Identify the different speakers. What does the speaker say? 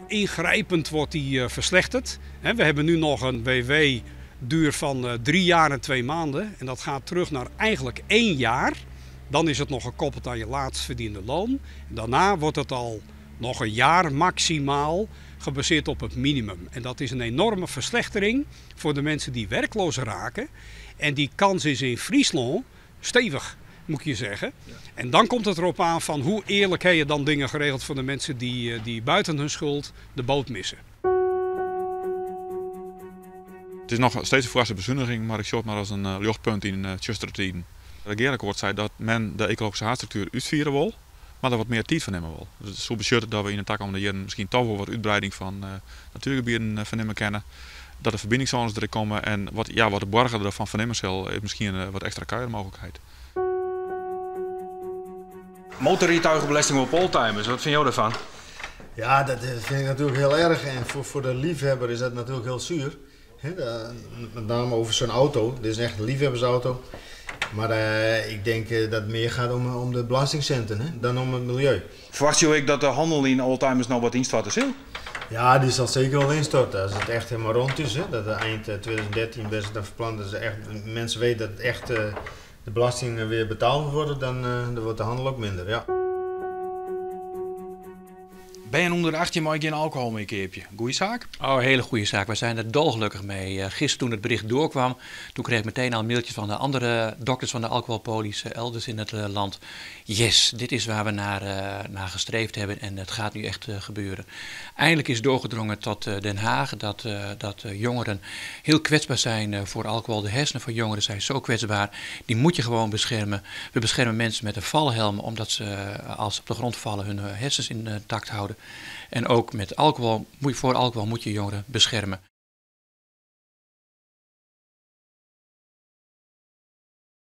Speaker 1: Ingrijpend wordt die verslechterd. We hebben nu nog een WW-duur van 3 jaar en 2 maanden. En dat gaat terug naar eigenlijk 1 jaar. Dan is het nog gekoppeld aan je laatst verdiende loon. Daarna wordt het al nog een jaar maximaal gebaseerd op het minimum. En dat is een enorme verslechtering voor de mensen die werkloos raken. En die kans is in Friesland stevig, moet ik je zeggen. En dan komt het erop aan van hoe eerlijk heb je dan dingen geregeld voor de mensen die buiten hun schuld de boot missen.
Speaker 2: It is noch steeds in foarse besuniging, mar ik sjoch it mar as in ljochtpunt yn tsjustere tiden. It regearakkoart sei dat men de ekologyske haadstruktuer útfiere wol, mar der wat mear tiid foar nimme wol. Dus it soe betsjutte dat we yn de takommende jierren miskien dochs wol wat útwreiding fan natuergebieten fernimme kinne. Dat de ferbiningssônes der komme en wat, ja, wat de boarger derfan fernimme sil, is miskien wat ekstra kuiermooglikheid.
Speaker 3: Motorrijtuigenbelasting op oldtimers, wat fine jo dêrfan?
Speaker 4: Ja, dat vind ik natuurlijk heel erg. En voor de liefhebber is dat natuurlijk heel zuur. Hè, met name over zo'n auto. Dit is echt een liefhebbersauto. Maar ik denk dat het meer gaat om de belastingcenten, hè, dan om het milieu.
Speaker 3: Ferwachtsje jo ek dat de hannel yn oldtimers noch wat ynstoarte sil?
Speaker 4: Ja, die zal zeker wel instorten. Als het echt helemaal rond is. Hè, dat eind 2013 best dan verplant dat ze echt, mensen weten dat het echt de belastingen weer betaald worden, dan wordt de handel ook minder. Ja.
Speaker 3: Bern ûnder de 18 meie gjin alkohol mear keapje. Goede saak?
Speaker 5: Oh, hele goede zaak. We zijn er dolgelukkig mee. Gisteren toen het bericht doorkwam, toen kreeg ik meteen al mailtjes van de andere dokters van de alcoholpolies elders in het land. Yes, dit is waar we naar gestreefd hebben en het gaat nu echt gebeuren. Eindelijk is doorgedrongen tot Den Haag dat jongeren heel kwetsbaar zijn voor alcohol. De hersenen van jongeren zijn zo kwetsbaar. Die moet je gewoon beschermen. We beschermen mensen met een valhelm omdat ze als ze op de grond vallen hun hersens intact houden. En ook met alcohol, voor alcohol moet je jongeren beschermen.